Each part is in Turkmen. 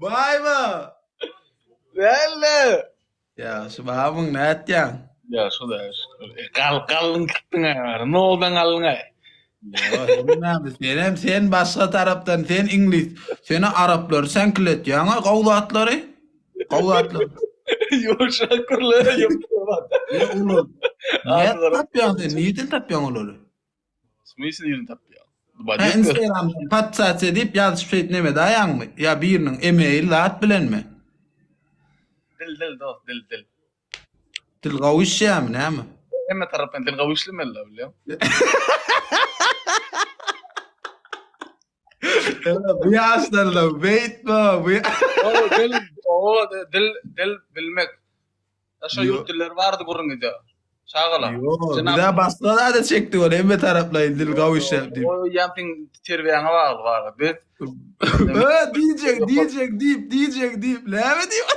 Baýba! Nälle? Ýagşy babam, nätýäň? Ýagşy Hudaýa şükür. E, gal galdyň gitdiň aý, noldan galdyň aý. Ýok, hemmämiz. Senem sen başga tarapdan, sen iňlis, seni araplary säňkiletýäň-a gowy zatlary. Gowy zatlary. Ýok, şükürler, ýok. Ýok, olar. Nädip tapýaň sen? Nirden tapýaň olary? Smysl nirden tapýaň? Hä, Instagramdan podpisasiýa diýip ýazyşyp şeýdip neme daýaňmy? Ýa biriniň email zat bilenmi? Dil dil dost dil dil. Dil gowy işleýärmi näme? Hemme tarapdan dil gowy işlemeli bilýäň. Bu ýaşlarda beýtme bu dil o dil dil bilmek. Daşary ýurt dilleri barada gürrüň edýär. Çagalar. Ýok, bizä başga zada çekdik ol hemme taraplaýyn dil gowy işläp diýip. O ýa seň terbiýäňe bagly bar. Biz Ö diýjek diýjek diýip diýjek diýip näme diýip.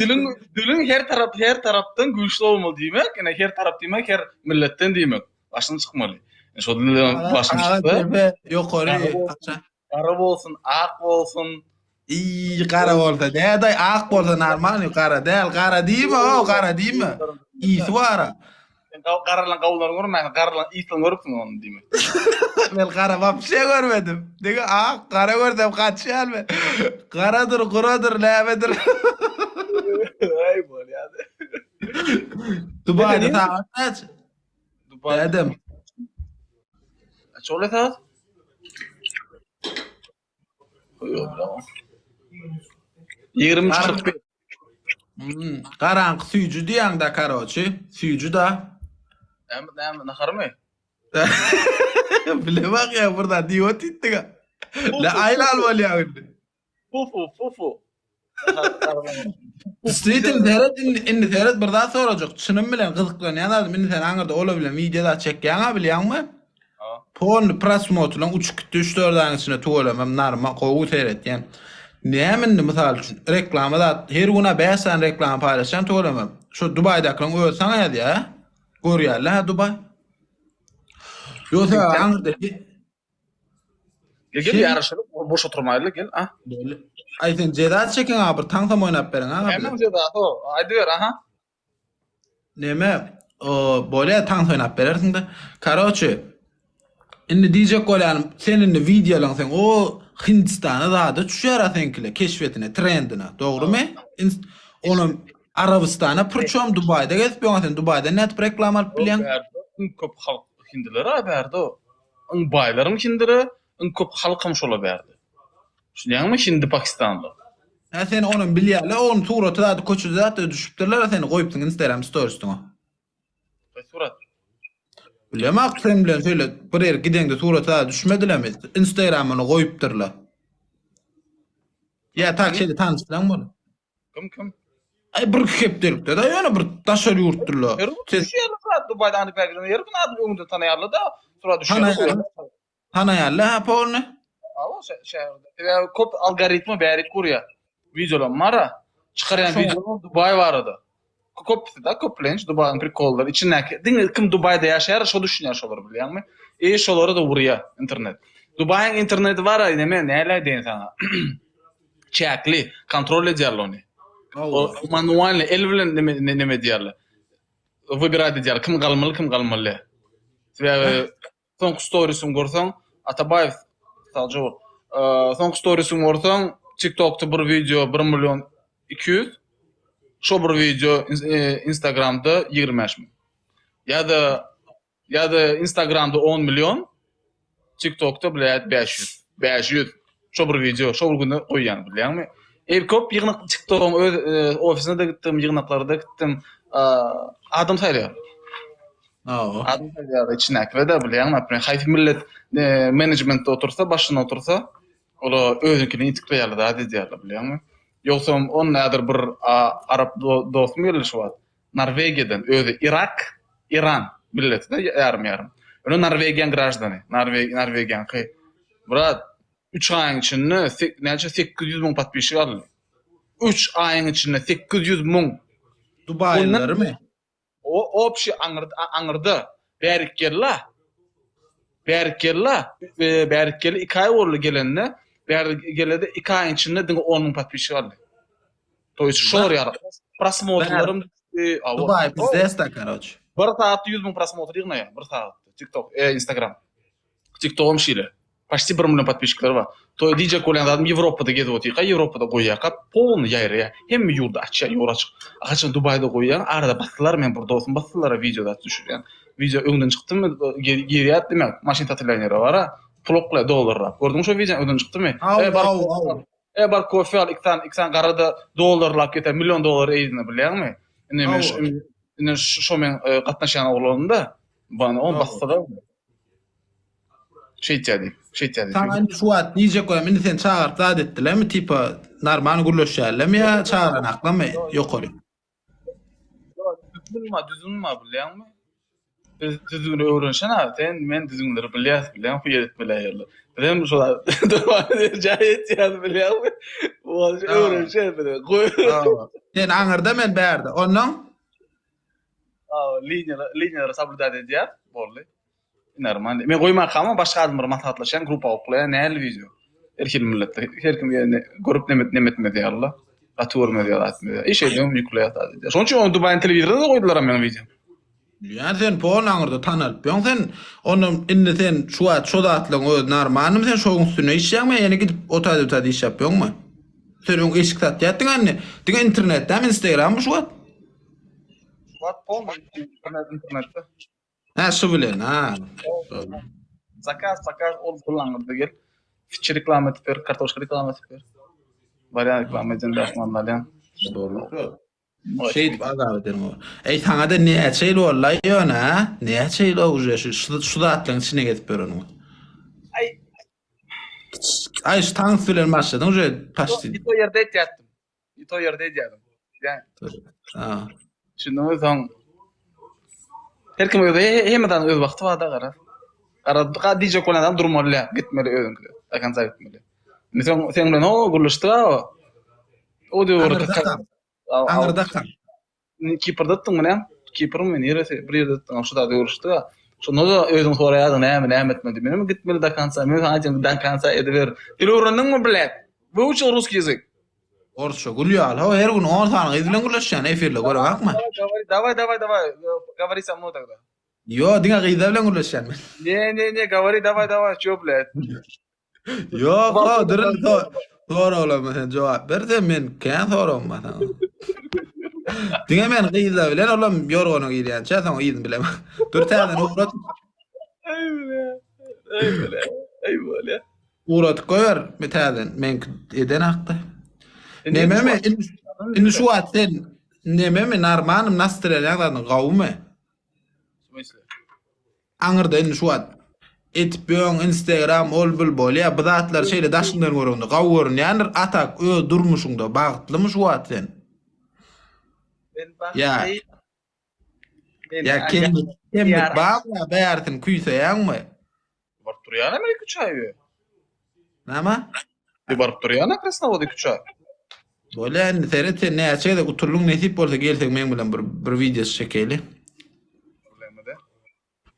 Diliň diliň her tarap her tarapdan güýçli bolmaly diýmek, ine her tarap diýmek her milletden diýmek. Başyň çykmaly. Şo dilden başyň çyksa. Ýokary. Gara bolsun, ak bolsun. Iý, gara bolsa nädaý, ak bolsa normalny, gara däl, gara diýme, o, gara diýme. Ysy bar-a. Sen garalan gawunlary görmänsiň, garalan ysyny görüpsiň ony diýme. Men gara wapşe görmedim. Diňe ak, gara görsem gaçýan men. Garadyr, guradyr, nämedir. Aý bolýady. Dubaýda sagat näçe? Dädem. Näçe bolýar sagat? Ýok, bilemok. 23 41. Hmm, garaňky süýji diýýäň-dä, karoçi. Süýji da. Näme, näme, naharmy? Bilemok ýa, bir zat diýip otyrdyk-a. Le aýlal bolýar indi. Fufu, fufu. Streetim seret indi, indi seret bir zat sorajak. Çynym bilen gyzyklanýan zadym indi sen aňyrda ola bilen wideo zat çekýäň-a bilýäňmi? Polny prosmotrlaň uçup gitdi 3-4 aýyň içinde tüwelemem narma gowy seretýän. Näme indi mysal üçin reklama zat her gün-ä 5 sany reklama paýlaşýan tüwelemem. Şu Dubaýdakylaň özi saňa ýazýa. Görýärler hä Dubaý. Ýogsa aňyrda Gel gel ýaraşylyp boş oturmaýly gel a. Aý sen jeza çekiň a bir taňsam oýnap beriň a. Näme jezasy o? Aýdyber aha. Neme o bolýa tans oýnap berersiň-de. Karoçe indi diýjek bolýanym sen indi wideolaň sen o Hindistana zada düşýär a seňkile keşbetine trendine dogrymy? Onam Arabystana prçom Dubaýda gezip ýöňa sen Dubaýdan nädip reklama alyp bilýäň? Iň köp halk hindiler a bärde. Iň baýlaram hindire, iň köp halkam şola bärde. Düşünýäňmi hindi pakistanly. Hä sen onam bilýäle onuň suraty zady köçede zatda düşüpdirler seni goýupsyň instagram storiesine. Haýsy surat? Bilemok sen bilen şeýle bir ýere gideňde surata zady düşmedilermi instagramyny goýupdyrlar. Ýa tak şeýle tanyşlaň bol. Kim kim? Aý bir iki hepdelikde da ýöne bir daşary ýurtlylar. Her gün düşýärler surat Dubaýda anyk belki her gün adam öňünde tanaýarlar da surat düşýärler. Tanaýarlar ha polny. Hawa şäherde. Sebäbi köp algoritmi bärik gurýar. Wideolar bar-a. Çykarýan wideolar Dubaý barada. Köpüsi da köplenç Dubaýyň prikollary içindäki diňe kim Dubaýda ýaşaýar şo düşünýär şolary bilýäňmi? E şolara da urýar internet. Dubaýyň interneti bar-a neme näle aýdaýyn saňa. Çäkli, kontrol edýärler ony. O manualny el bilen neme neme edýärler. Wybirать edýärler kim galmaly kim galmaly däl. Sebäbi soňky storiesini görseň Atabaýew sagja bol. Soňky storiesini görseň TikTokda bir wideo 1 million 200 şo bir wideo Instagramda 25 müň. Ýa-da Ýa-da Instagramda on million, TikTokda blýat 500. 500. Şo bir wideo, şo bir günde goýýan bilýäňmi? E köp ýygnak TikTokyň öz e, ofisine-de gitdim, ýygnaklara-da gitdim. Adam saýlaýar. Hawa. Adam saýlaýar içindäkiler-de bilýäňmi? Naprimýer, haýsy millet e, menejmentde otursa, başynda otursa, ola özünkini itikleýärler, zat edýärler bilýäňmi? Ýogsam on nädir bir arap dostum geldi şu wagt. Norwegiýadan, özi Irak, Iran milleti-de ýarym-ýarym. Ýöne Norwegiýaň graždany, Norwegiýaňky. Brat, üç aýyň içinde näçe 800 müň podpisçik aldy. Üç aýyň içinde 800 müň. Dubaýlylarymy? O obşi aňyrda, aňyrda. Bärik geldi-la. Bärik geldi-la, bärik geldi, iki aý boldy gelenine. Bärik gelede iki aýyň içinde diňe 10 müň podpisçik aldy. To ýest şolar ýaly. Prosmotrlarym düşdi. Dubai pizdesta karoç. Bir sagatda 100 müň prosmotr ýygnaýar, bir sagatda. TikTok, e, Instagram. TikTogam şeýle. Paçti bir million podpisçikleri bar. To diýjek bolýan zadym Ýewropada gezip otyrka, Ýewropada goýýarka polny ýaýraýar. Hemme ýurda açýar, ýol açyk. A haçan Dubaýda goýýaň, arada basdylar, men bir dostum basdylar wideo zat düşürýän. Wideo öňden çykdymy, girýär diýmek, maşyn satylýan ýere bara, pul oklaýar dollarlap. Gördüňmi şo wideony öňden çykdymy? Haw, haw, haw. E bar kofe al, iki sany, iki sany gara-da dollarlap getir, million dollar yzyna bilýäňmi? Indi men şu, indi şo men gatnaşýan oglanymda, bana on basdylar. Şeýtýär diýip, şeýtýär diýip. Saňa indi şu wagt diýjek bolýan, indi seni çagyryp zat etdilermi, tipa normal gürleşýärlermi ýa çagyranaklarmy ýokary? Düzgün bar, düzgün bar bilýäňmi? Biz düzgüni öwrenişen abi, sen men düzgünleri bilýäs bilýäňmi, bu ýetmeli ýerler. Biz hem şo jaý etýäs bilýäňmi? Bu öwrenişen biz. Sen aňyrda men bärde. Ondan Liniýalar, liniýalary soblýudat edýär. Boldy. Normal. Men goýmakam başga adamlar maslahatlaşýan, grupa oklaýan, nähili wideo. Her hili milletler, her kim ýerine görüp neme neme etmez ýaly. Gaty görmez ýaly etmez ýaly. Iş edýän ýükleýär zat edýär. Şonuň üçin ony Dubaýyň telewizorda da goýdular meniň wideom. Ýa sen pol aňyrda tanalyp ýoň sen ondan indi sen şu wagt şo zatlaryň özi normalnymy sen şoň üstünde işleýäňmi ýene gidip o taýda bu taýda iş ýapýoňmy? Sen öň eşik satýardyň indi diňe internetdemi instagrammy şu wagt? Şu wagt polny internet internetde. Ha şu bilen ha. Zakaz zakaz ol pul gel. Fiçi reklama edip ber, kartoşka reklama edip ber. Barýan reklama edýän bäş manat alýan. Doğru. Şeýdip azap ederim o. Eý saňa da näçe ýyl boldy ýöne ha? Näçe ýyl uje şu şu zatlaryň içine gezip ýöreniňe. Aý. Aý şu tans bilen başladyň uje paşti. O ýerde etýärdim. Ito ýerde edýärdim. Ýa. Ha. Şundan soň her kim öz hemme zadyň öz wagty bar da gara. Gara ga diýjek bolan adam durmaly ýa, gitmeli özüňki. Do konca gitmeli. Indi soň sen bilen o gürleşdik o. O döwürde Aňyrda kal. Kiprde etdiňmi näme? Kiprmi niresi? Bir ýerde etdiň, şu zady görüşdik a. Şonda-da özüň soraýardyň näme, näme etmeli diýip. Menem gitmeli do konca. Men saňa aýdýan do konca ediber. Dil öwrendiňmi blät? Wyuçil ruskiý ýazyk. Orsça gül ýaly. Ho her gün 10 sany gyz bilen gürleşýän efirde göreňakmy? Daway daway daway gawari sa mnoý tagda. Ýo diňe gyzlar bilen gürleşýän men. Ne ne ne gawari daway daway ço blät. Ýok ho durun soraglama sen jogap ber sen men kän soragym bar saňa. Diňe men gyzlar bilen olam ýorgana girýänçä soň yzyny bilemok. Dur täzeden ugrat. Aý bile. Aý bile. Aý bile. Ugradyp goýber bir täzeden meňki eden hakda. Nememi indi şu wagt sen nememi normalnym nastreniýaň zadyň gawumy? Smysle? Aňyrda indi şu wagt etip ýöň instagram ol bul bolýa bu zatlar şeýle daşyňdan göreňde gawy görünýändir a tak öz durmuşyňda bagtlymy şu wagt sen? Men Ýa bagtly. Men ýa kemlik kemlik barmy ýa bärisini küýseýäňmi? Baryp durýan men 2-3 aý be. Näme? Bir baryp durýan Krasnowod 2-3 aý. Bolýa indi seret sen näçe gezek utuldyň nesip bolsa gelseň meň bilen bir bir wideo çekeýli. Problema däl.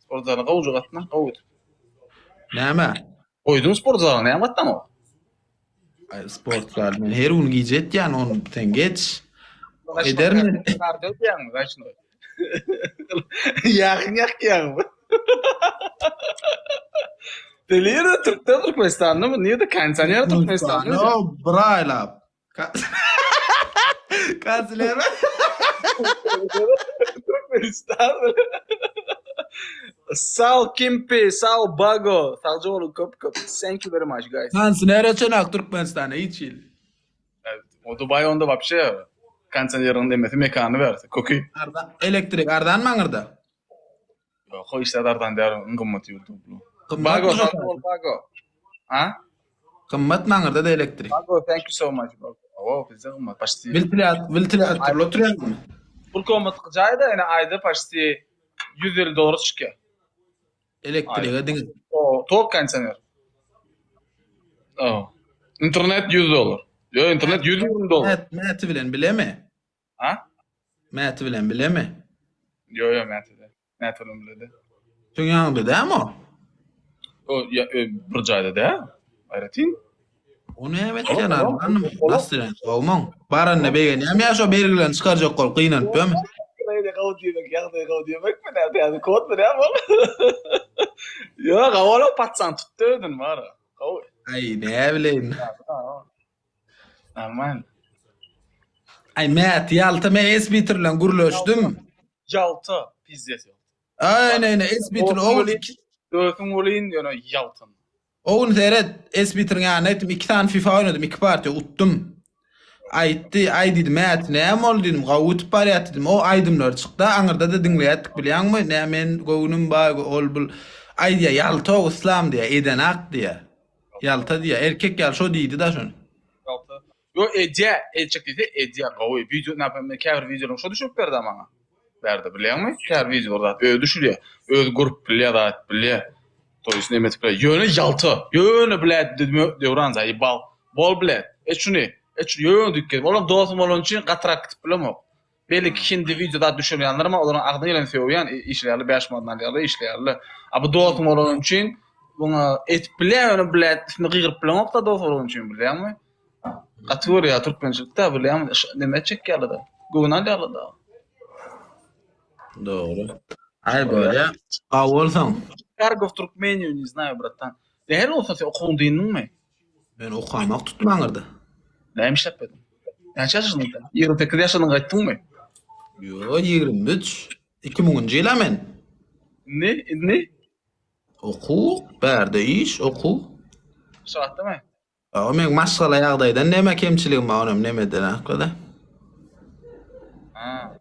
Sport zala gowja gatna, gowy edip. Näme? Goýduň sport zala näme gatnaňok? Ay, sport zal men her gün gije etýän ony sen geç. Edermi? Kardio edýäňmi, zaçnoý? Ýagyň ýakýaňmy? Sen nirede Türkde Türkmenistanda mı? Nirede kondisioner Türkmenistanda? No, bir aýlap. Kanseler. Türkmenistan. Sal Kimpi, sal Bago. Sagja boluň köp köp. Thank you very much guys. Kanseler açanak Türkmenistana hiç hili. O Dubai onda wapşe kondisioneriň demesi mekany berse köki. Arzan elektrik arzan maňyrda. Ýok, o işler arzan däl, iň gymmat ýurdy bu. Gymmat Bago, mı sag bol Bago. Ha? Gymmat maňyrda da elektrik. Bago, thank you so much Bago. Owo, bizde gymmat, почти. Wentilýatorly oturýaňmy? Bir komnatlyk jaýda ýene aýda почти 150 dollar çykýar. Elektrige diňe. O, tok kondisioner. O. Internet 100 dollar. Ýo, internet 120 dollar. Mät, Mäti bilen bilemi? Ha? Mäti bilen bilemi? Ýo, ýo, Mäti de. Mäti bilen biledi. Seň ýanyňda dämi o? O ýa bir jaýda dä. Aýratyn. O näme etýän adam? Nasıl gowmaň? Baranyna begenýämi ýa şo bergilerini çykarjak bolup gynanyp ýörmi? Ýagdaý gowy diýmek, ýagdaý gowy diýmekmi näme? Täze kodmy näme ol? Ýok, ol patsan tutdy özüni bara. Gowy. Aý, näbileýin. Normal. Aý, Mät, Ýalta men Esbiter bilen gürleşdim. Ýalta, pizdes ýalta. Aý, ne, ne, Esbiter o Dösüň welin ýöne ýaltyn. O gün seret, Esbiteriň ýanyna gitdim, iki sany FIFA oýnadym, iki partiýa utdum. Aýtdy, aý diýdi, Mät, näme boldy diýdim, gowy utup barýat diýdim. O aýdymlary çykdy, aňyrda-da diňleýärdik bilýäňmi? Nä men göwnüm bar, ol bul. Aý diýýär, ýalta yslam diýýär, edenak diýýär. Ýalta diýýär, erkek ýaly şo diýdi-da şony. Ýalta. Ýo edýä, etjek diýse edýä gowy. Wideo näme käbir wideolaryň şo düşürip berdi maňa. Bärde bilýäňmi? Käbir wideolar zat özi düşürýä. Özi görüp bilýä zat bilýä. To ýest neme etip bilýä. Ýöne ýalta. Ýöne blät Döwran zaýebal. Bol blät. Et şuny. Et şuny ýöne diýip gezip. Olam dostum bolany üçin gatyrak gidip bilemok. Belki hindi wideo zat düşürýänlerem olaryň agzyna geleni sögýän işleýärler 5 manat alýarlar işleýärler. A bu dostuň bolany üçin buňa etip bilýän ýöne blät üstüne gygyryp bileňok-da dost bolany üçin bilýäňmi? Gaty görýär türkmençilikde bilýäňmi neme çekýärler-de göwün alýarlar-da. Dogry. Aý bolýa. Sag bolsaň. Cargo of Turkmenia ne znayu bratan. Nähili bolsa sen okuwyňy dyndyňmy? Men okamak tutmaňyrdy. Näme işläp ýördiň? Näçe ýaşadyň sen? 28 ýaşadyň gaýtdyňmy? Ýo, 23. 2000-nji ýyl-a men. Indi, indi? Okuw, bärde iş, okuw. Aşgabatdamy? O meň maşgala ýagdaýdan näme kemçiligim bar, onam nemeden aklyda. Ha.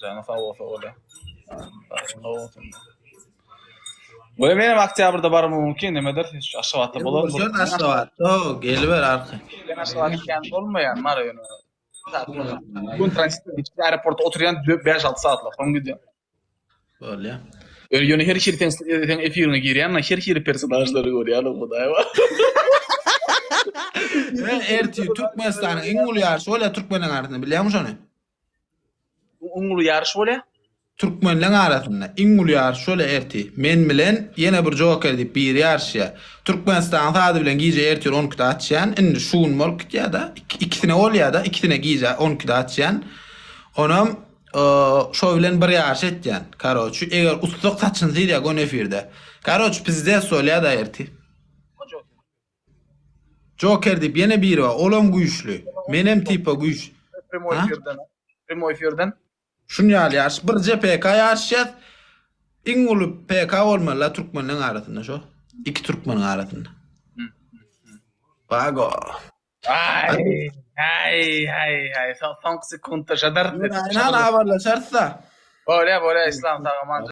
Janyň sag bolsa bolýar. Bolýar menem oktýabrda barmagym mümkin nemedir şu Aşgabatda bolaryn. Sen Aşgabatda geliber arkaýyn. Men Aşgabatda kän bolmaýan Mara ýöne. Gün tranzit aeroportda oturýan 5-6 saatlap soň gidýän. Bolýar. Ýöne her hili sen sen efiriňe girýän her hili personažlary görýän Hudaý bar. Men ertir Türkmenistanyň iň uly ýaryşy bolýar türkmenleň arasynda bilýäňmi şony? Iň uly ýaryş bolýar? Türkmenleň arasynda iň uly ýaryş bolýar ertir. Men bilen ýene bir Joker diýip biri ýaryşýar. Türkmenistanyň sady bilen gije ertir 12-de açýan. Indi şu gün bolup gitýär-de. Ikisine bolýar-da, ikisine gije 12-de açýan. Onam Şo bilen bir ýaryş etýän. Karoçi eger utsak saçyny syrýa göni efirde. Karoçi pizdes bolýa da ertir. Joker diýip ýene biri bar. Olam güýçli. Menem tipa güýç. Primoý efirden. Primoý efirden. Şun ýaly ýaryş. Birje PK ýaryşýas. Iň uly PK bolmaly la türkmenleň arasynda şo. Iki türkmeniň arasynda. Bago. Ay, ay, ay, ay. Soňky sekuntda şadar. Ýöne habarlaşarys-da. Bolýa, bolýa, Islam sag aman.